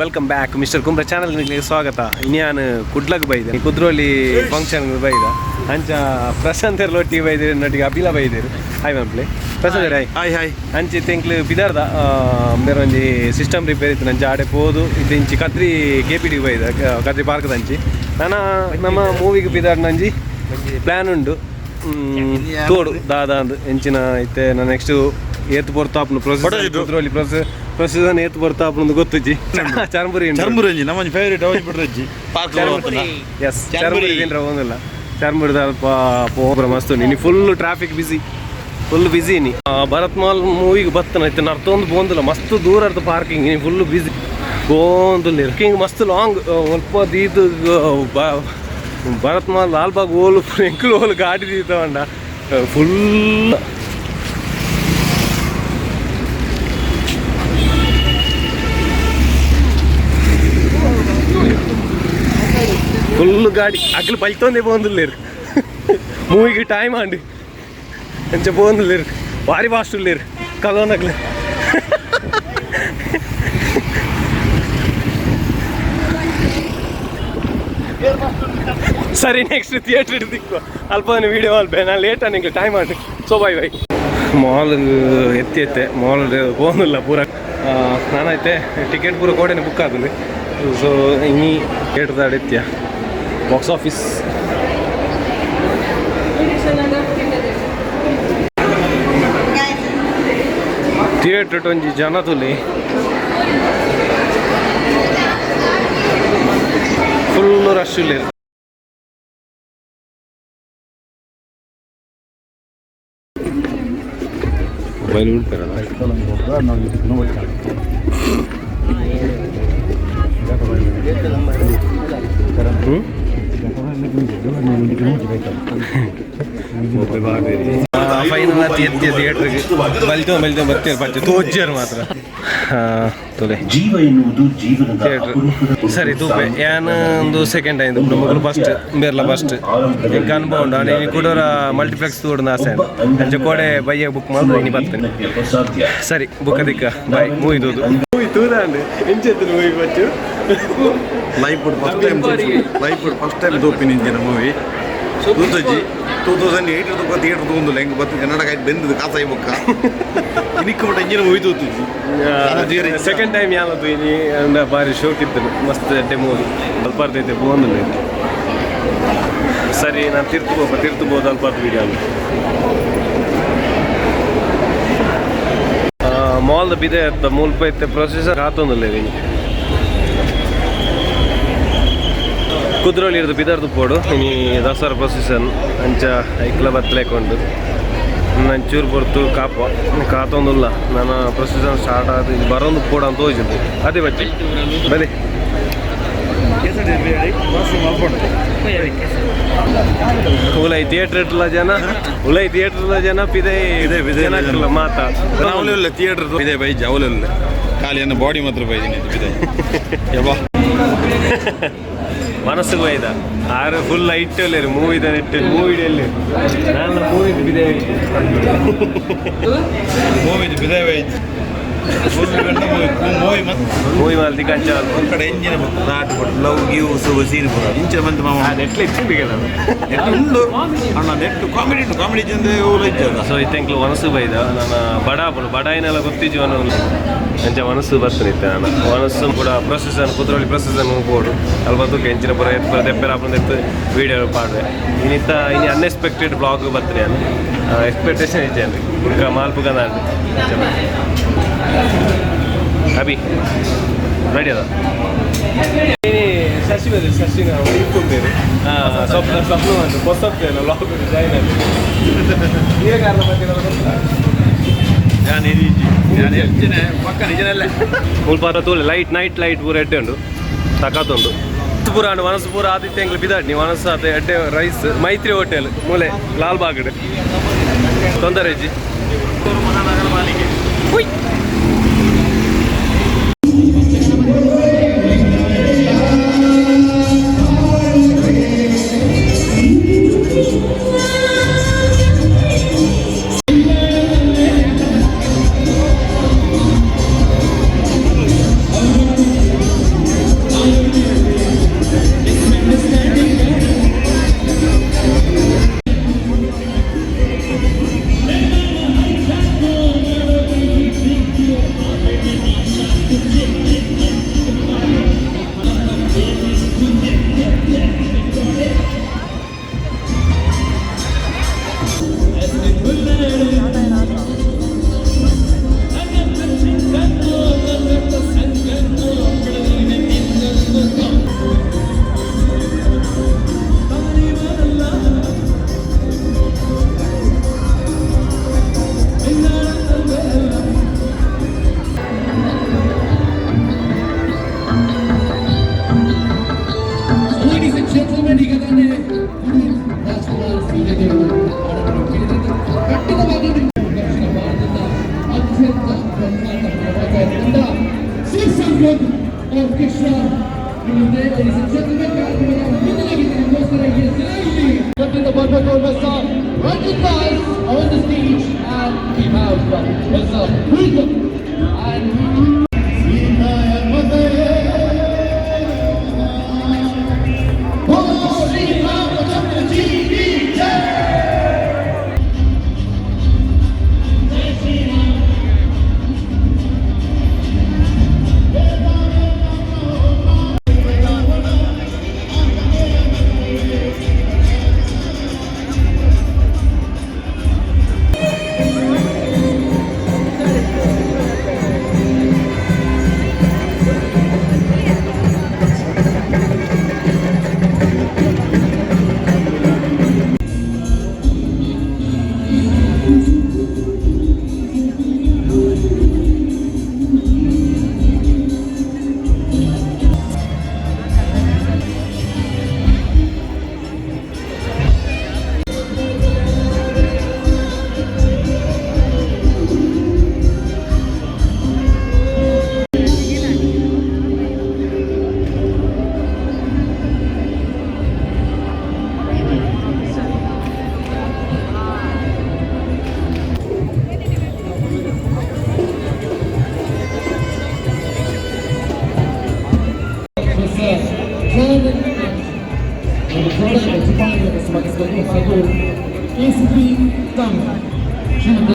Welcome back mister Kumbra channel ನಿಮಗೆ ಸ್ವಾಗತ. ಇನ್ಯಾನು ಕುಡ್ಲಗ್ ಬೈದೆ, Kudroli function ಬೈದ. ಅಂಚ ಪ್ರಶಾಂತ್ ಲೊಟ್ಟಿ ಬೈದಿರು, ನೊಟ್ಟಿಗೆ ಅಬಿಲ ಬೈದಿರು. ಹಾಯ್ ಮನ್ಪ್ಲೆ ಪ್ರಶಾಂತ್, ಹಾಯ್. Hi hi. ಅಂಚಿ ತೆಂಕ್ಲು ಬಿದಾರ್ದ ಬೇರೆ ಒಂಜಿ ಸಿಸ್ಟಮ್ ರಿಪೇರ್ ಇತ್ತು, ನಂಚ ಆಡೆ ಪೋದು. ಇದು ಇಂಚಿ ಕದ್ರಿ ಕೆ ಪಿ ಡಿ ಬೈದ, ಕದ್ರಿ ಪಾರ್ಕ್ದ ಅಂಚಿ. ನಾನ ನಮ್ಮ ಮೂವಿಗೆ ಬಿದಾರ್ನಂಜಿ ಪ್ಲ್ಯಾನ್ ಉಂಡು. ತೋಡು ದಾದ ಅಂದ್ ಎಂಚಿನ ಇತ್ತೆ. ನಾನು ನೆಕ್ಸ್ಟ್ ಏತ್ ಪೊರ್ತು ಪ್ರೊಸೆಸ್, ಕುದ್ರೋಳಿ ಪ್ರೊಸೆಸ್ ಪ್ರೊಸೆಸ್ ಏತ್ ಪೊರ್ತು ಆಪುಂಡು ಗೊತ್ತುಜಿ. ಚರ್ಮುರಿ ಉಂಡು. ಚರ್ಮುರಂಜಿ ನಮ್ಮ ಫೇವರೇಟ್ ಅವಾಜ್ ಬಿಡ್ರಜ್ಜಿ ಪಾರ್ಕ್. ಎಸ್, ಚರ್ಮುರಿ ತಿಂದ್ರೆ ಒಂದಿಲ್ಲ. ಚರ್ಮುರಿದ ಅಲ್ಪ ಪೋಬ್ರ ಮಸ್ತ್ ಉಂಡು. ಇನಿ ಫುಲ್ ಟ್ರಾಫಿಕ್ ಬಿಸಿ, ಫುಲ್ ಬಿಸಿ. ಇನಿ ಭರತ್ ಮಾಲ್ ಮೂವಿಗೆ ಬತ್ತನ ಇತ್ತೆ ನರ್ತೊಂದು ಪೋಂದಿಲ್ಲ. ಮಸ್ತ್ ದೂರ ಅರ್ಧ ಪಾರ್ಕಿಂಗ್. ಇನಿ ಫುಲ್ ಬಿಸಿ ಪೋಂದುಲ್ಲ. ಪಾರ್ಕಿಂಗ್ ಮಸ್ತ್ ಲಾಂಗ್ ಒಲ್ಪ ದೀದು. ಭರತ್ ಮಾಲ್ ಲಾಲ್ಬಾಗ್ ಓಲು ಎಂಕುಲು ಓಲು ಗಾಡಿ ದೀತವಂಡ ಫುಲ್ ಫುಲ್ ಗಾಡಿ. ಅಗ್ಲು ಬಲ್ತೊಂದೇ ಪೋಂದುಲ್ಲೇರು. ಮೂವಿಗೆ ಟೈಮ್ ಆಂಡ್, ಅಂಚ ಪೋಂದುಲ್ಲೇರು. ಭಾರಿ ಫಾಸ್ಟ್ ಉಲ್ಲೇರು ಕಲೋನಗ್ಲು. ಸರಿ, ನೆಕ್ಸ್ಟ್ ಥಿಯೇಟರ್ ದಿಕ್ಕು ಅಲ್ಪ ವೀಡಿಯೋ ಅಲ್ಪ. ನಾನು ಲೇಟ್ ನಿಂಗೆ ಟೈಮ್ ಆಂಡ್. So bye boy. ಮಾಲ್ ಎತ್ತಿ ಎತ್ತೆ ಮಾಲ್ ಪೋನಿಲ್ಲ ಪೂರ. ನಾನೈತೆ ಟಿಕೆಟ್ ಪೂರ ಕೋಡೆನೆ ಬುಕ್ ಆತುಂಡು. ಸೊ ಇನಿ ಥಿಯೇಟರ್ ಎತ್ತಿಯ ಬಾಕ್ಸ್ ಆಫೀಸ್ ಥಿಯೇಟರ್ ಒಂಜಿ ಜನ ತುಲಿ, ಫುಲ್ ರಶ್ ಇಲ್ಲ. ಮೊಬೈಲ್ ಉಂಟಲ್ಲ. ಹ್ಞೂ, ಫೈನಲ್ ಅತಿ ಎತ್ತಿ ಥಿಯೇಟ್ರಿಗೆ ಬಲ್ತೋ ಬಲ್ತೋ ಬತ್ತೀರ ಬಚ್ಚ ತೋಜ್ಜರ್ ಮಾತ್ರ ತೊಲೆ. ಜೀವ ಎನ್ನುವುದು ಜೀವನದ ಥಿಯೇಟ್ರ್ ಅಪರೂಪದ ಸರಿ ತೂಪೆ. ಯಾನ್ ಒಂದು ಸೆಕೆಂಡ್ ಆಯ್ತು, ಮಗಳು ಫಸ್ಟ್, ಬೇರ್ಲ ಫಸ್ಟ್. ಎಂಕ್ ಅನುಭವ ಉಂಡು. ಆಂಡ ಇನಿ ಕುಡೋರ ಮಲ್ಟಿಪ್ಲೆಕ್ಸ್ ತೂಡುನ ಆಸೆ. ಅಂಚ ಕೋಡೆ ಬಯ್ಯ ಬುಕ್ ಮಾಡಿದ್ರೆ ಇನಿ ಬರ್ತೇನೆ. ಸಾಧ್ಯ. ಸರಿ, ಬುಕ್ ದಿಕ್ಕ. ಬಾಯ್. ಮೂವಿ ತೂದು, ಮೂವಿ ತೂದಾಂಡ್. ಎಂಚೆತ್ತು ಮೂವಿ ಬಚ್ಚು? Life first time, life first time ತೋಪಿನ ಇಂಚಿನ ಮೂವಿ ತೂತಜಿ. 2008 ತೂಕ ಥಿಯೇಟರ್ ತಗೊಂಡು ಹೆಂಗ್ ಬತ್ತು ಕನ್ನಡ ಆಯ್ತು ಬೆಂದದು ಕಾಸಾಯಿ ಬೊಕ್ಕ. ಇನಿಕ್ ಮಟ್ಟ ಇಂಜಿನ ಮೂವಿ ತೂತುಜಿ. ಸೆಕೆಂಡ್ ಟೈಮ್ ಯಾವತ್ತು ಇನಿ ಅಂಡ ಬಾರಿ ಶೋಕ್ ಇತ್ತು. ಮಸ್ತ್ ಎಡ್ಡೆ ಮೂವಿ ಅಲ್ಪಾರ್ದೈತೆ ಪೋಂದು. ಸರಿ, ನಾನು ತಿರ್ತು ಪೋಪ, ತಿರ್ತು ಬೋದು ಅಲ್ಪಾರ್ದು ವಿಡಿಯೋ. ಮಾಲ್ ಬಿದೆ ಅತ್ತ ಮುಲ್ಪ ಇತ್ತೆ ಪ್ರೊಸೆಸರ್ ಆತೊಂದುಲ್ಲ. ಇನಿ ಕುದ್ರೋಳಿ ಇರ್ದು ಬಿದರ್ದು ಪೋಡು. ಇನಿ ದಸರಾ ಪ್ರೊಸೆಸನ್, ಅಂಚ ಐಕ್ಲ ಬತ್ತಲೇಕೊಂಡು ನಾನು ಚೂರು ಪೊರ್ತು ಕಾಪ ಕಾತೊಂದುಲ್ಲ. ನನ್ನ ಪ್ರೊಸೆಸನ್ ಸ್ಟಾರ್ಟ್ ಆದ ಇಲ್ಲಿ ಬರೋದು ಪೋಡು ಅಂತ ತೋಜುಂಡು. ಅದೇ ಬಚ್ಚಿ ಬಲೆ. ಉಲೈ ಥಿಯೇಟರ್ ಇಟ್ಲ ಜನ, ಉಲೈ ಥಿಯೇಟರ್ ಜನ ಪಿದೆ. ಪಿದೆ, ಪಿದೆ. ಜನಕ್ಲ ಮಾತಾ. ಅವಲೆಲ್ಲ ಥಿಯೇಟರ್ ಇದೆ ಬೈಜ್ ಅವಲೆಲ್ಲ ಖಾಲಿ ಅನ್ನ ಬಾಡಿ ಮಾತ್ರ ಬೈದಿನಿ ಇದೆ ಯಬ್ಬಾ. ಮನಸ್ಸಿಗೆ ಬೈದ ಆರು ಫುಲ್ ಲೈಟ್ ಅಲ್ಲೇರು ಮೂವಿ ಇಟ್ಟು ಮೂವಿ ಎಲ್ಲಿ ನಾನು ಮೂವಿ ಬಿದೆ. ಮೂವಿ ಬಿದೆ ಬೈಜ್ ಮೂವಿ ಮತ್ತೆ. ಮೂವಿ ಮಾಲ್ತಿ ಕಂಚ. ಒಂದು ಕಡೆ ಇಂಜಿನ ನಾಟು ಕೊಟ್ಟು ಲವ್ ಗಿವ್ ಸುವ ಸೀನ್ ಪೂರ ಇಂಚಿನ ಬಂತು ಮಾಮ. ನೆಟ್ಲ ಇತ್ತು. ನೆಟ್ ಉಂಡು ಅಣ್ಣ, ನೆಟ್ ಕಾಮಿಡಿ ಉಂಟು, ಕಾಮಿಡಿ ಚಂದ ಇಜ್ಜದ. ಸೊ ಇತ್ತೆಂಕ್ಲು ಮನಸ್ಸು ಬೈದ. ನನ್ನ ಬಡ ಆಪುಂಡು, ಬಡ ಏನೆಲ್ಲ ಗೊತ್ತಿಜ್ಜು ಅನ್ನೋ ಅಂಚ ಮನಸ್ಸು ಬರ್ತನಿತ್ತೆ. ನಾನು ಮನಸ್ಸು ಕೂಡ ಪ್ರೊಸೆಸನ್ ಕುದ್ರೋಳಿ ಪ್ರೊಸೆಸನ್ ಬೋಡು ಅಲ್ಪ ತೂಕ ಎಂಚಿನ ಪೂರ ಎತ್ತು ಪೂರ ದೆಪ್ಪೆರ ಆಪುಂಡು. ಎತ್ತು ವೀಡಿಯೋ ಪಾಡ್ವೆ. ಇನ್ನಿತ್ತ ಇನಿ ಅನ್ಎಕ್ಸ್ಪೆಕ್ಟೆಡ್ ಬ್ಲಾಗ್ ಬರ್ತನೆ. ನಾನು ಎಕ್ಸ್ಪೆಕ್ಟೇಷನ್ ಇಜ್ಜೆ ಬುಕ್ಕ ಮಾಲ್ಪುಗ ನಾನು. ಅಭಿ ರೆಡಿ ಅದ. ಶಶಿ ಬೇರೆ, ಶಶಿ ನಾವು ಇಪ್ಪುಂಬೇರು ಸ್ವಪ್ನ ಸ್ವಪ್ನ ಬಂತು ಹೊಸತ್ತೇನು ಲಾಗ್ ಜಾಯ್ನ್ ಆಗಿ ನೀವೇ ಕಾರಣ ಬರ್ತೀರಲ್ಲ ಗೊತ್ತಿಲ್ಲ. ನಾನು ನಾನು ಹೆಚ್ಚಿನ ಪಕ್ಕ ನಿಜನಲ್ಲೇ. ಮುಲ್ಪ ತೂಲೆ ಲೈಟ್, ನೈಟ್ ಲೈಟ್ ಪೂರ ಎಡ್ಡೆ ಉಂಡು, ಸಖತ್ ಉಂಡು. ಪೂರ ಉಂಡು ಮನಸ್ಸು ಪೂರ ಆದಿತ್ಯ ಎಂಕ್ಲು ಬಿದಾಡ್ ನೀವು ಮನಸ್ಸು ಆತ ಎಡ್ಡೆ ರೈಸ್ ಮೈತ್ರಿ ಹೋಟೆಲ್ ಮೂಲೆ ಲಾಲ್ ಬಾಗ್ ತೊಂದರೆ ಇಜ್ಜಿ. ಮಹಾನಗರ ಪಾಲಿಕೆ. ಹುಯ್. Orchestra ಇಲ್ಲಿದೆ. Ladies and gentlemen, ಕಾರ್ಯಕ್ರಮದ ಮುಂದಿನ ಗೀತೆ ನಿಮಗೋಸ್ಕರ ಎದುರಾಗಿದೆ. ಗೊತ್ತಿಂದ ಬರಬೇಕು Mr. Ranjit Das on the stage, and we have Mr. Preetham and बोलो श्री रामचंद्र जी की जय. Mr. Brandon ಹಾಗೂ ಎಸಿಪಿ ತಮ್ ಶ್ರೀಮತಿ.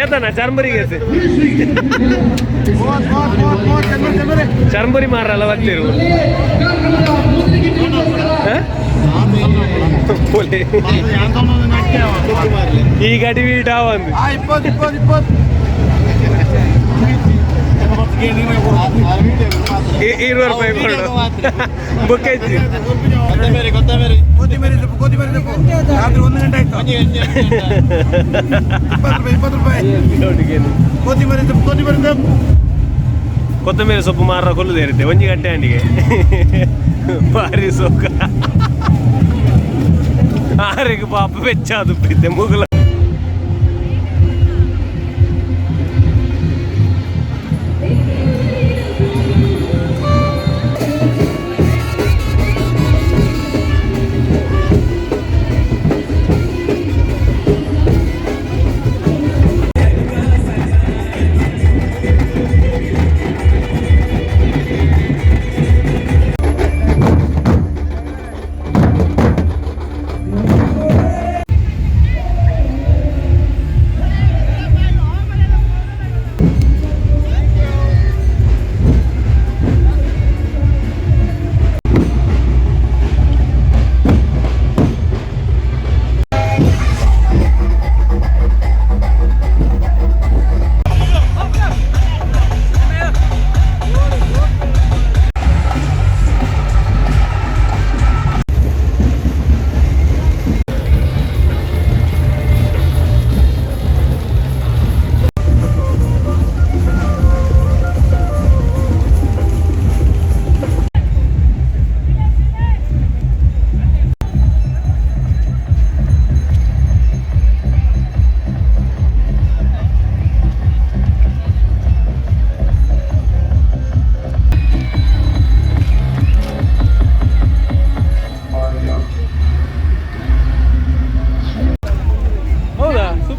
ಏತನ ಚರ್ಮರಿಗೆ ಚರ್ಮುರಿ ಮಾರಲ್ಲ ಬರ್ತಿರು. ಪೋಲೆ ಈ ಗಡಿ ವೀಟ ಒಂದು 20 ರೂಪಾಯಿ ಕೊಡು, ಬುಕ್ ಐತಿ. ರಾತ್ರಿ 1 ಗಂಟೆ ಆಯ್ತು. 20 ರೂಪಾಯಿ, 20 ರೂಪಾಯಿ. ಕೊತ್ತಿಮೀರಿ ಸೊಪ್ಪು, ಕೊತ್ತಿಮೀರಿ ಸೊಪ್ಪು. ಕೊತ್ತಂಬರಿ ಸೊಪ್ಪು ಮಾರ ಕೊಲ್ಲುದೇ ಇರುತ್ತೆ. 1 ಗಂಟೆ ಅಂಡಿಗೆ ಭಾರಿ ಸೋಕ ಆರಿಗೆ ಪಾಪ ಬೆಚ್ಚ ಅದು ಬಿದ್ದೆ ಮುಗುಲ.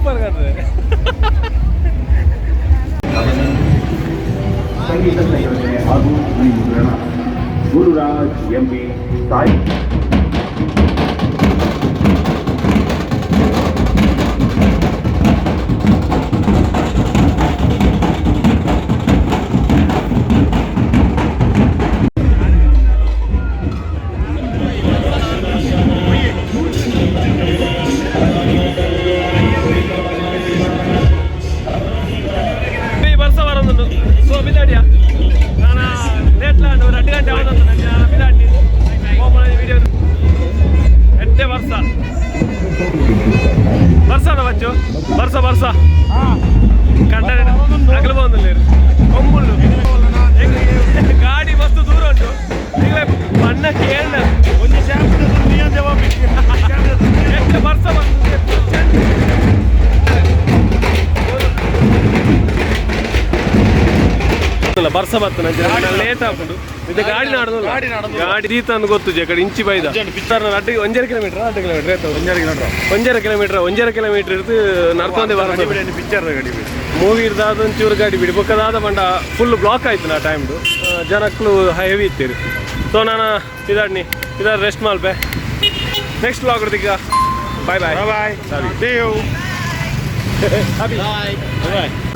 ಸೂಪರ್ ಕಾಣ್ತದೆ. ಸಂಗೀತ ಸಂಯೋಜನೆ ಹಾಗೂ ಧ್ವನಿ ಗುರುರಾಜ್ ಎಂಬಿ ಸಾಯಿ. ಈ ಬರ್ಸ ಬರೋದುಂಟು. ಸೊ ಬಿದಾಡಿಯ ನಾನು ಲೇಟ್ ಲಾಂಡ್ 2 ಗಂಟೆ ಆವೊಂದು. ನಾನು ಬಿದಾಡಿ ವಿಡಿಯೋ ಎಟ್ಟೆ ಬರ್ಸ ಬರ್ಸದ ಬಚ್ಚು ಬರ್ಸ ಬರ್ಸ ಕಂಡ ಅಗಲ ಬಂದಿಲ್ಲ ಕೊಂಬುಳ್ಳು ಗಾಡಿ ಮಸ್ತ್ ದೂರ ಉಂಟು. ಈಗಲೇ ಬಣ್ಣ ಕೇಳ ಎಷ್ಟು ಬರ್ಸ ಬಂತು. ಅಲ್ಲ, ಬರ್ಸ ಬತ್ತು ಲೇಟ್ ಆಪುಂಡು. ಇದು ಗಾಡಿ ನಾಡುದು, ಗಾಡಿ ದೀತ ಅಂದ್ ಗೊತ್ತು ಜೆ ಕಡೆ ಇಂಚಿ ಬೈದ ಸರ್. ಅಡ್ಡಿ 1.5 ಕಿಲೋಮೀಟರ್, 2 ಕಿಲೋಮೀಟರ್ ಆಯ್ತು. 1.5 ಕಿಲೋಮೀಟರ್, 1.5 ಕಿಲೋಮೀಟರ್ ಇರ್ತು ನಡ್ಕೊಂಡೆ ಬರ್ತದೆ. ಪಿಕ್ಚರ್ ಗಡಿ. ಮೂವಿ ಇರ್ದಾದ ಒಂಚೂರು ಗಾಡಿ ಬಿಡಿ ಬೊಕ್ಕದಾದ ಬಂಡ ಫುಲ್ ಬ್ಲಾಕ್ ಆಯ್ತು ನಾ ಟೈಮ್ದು. ಜನಕ್ಕೂ ಹೆವಿ ಇತ್ತೀರಿ. ಸೊ ನಾನು ಇದಾಡ್ನಿ ಇದಾದ ರೆಸ್ಟ್ ಮಲ್ಪೆ. ನೆಕ್ಸ್ಟ್ ವ್ಲಾಗ್ ಈಗ. Bye bye. Bye. See you. Bye.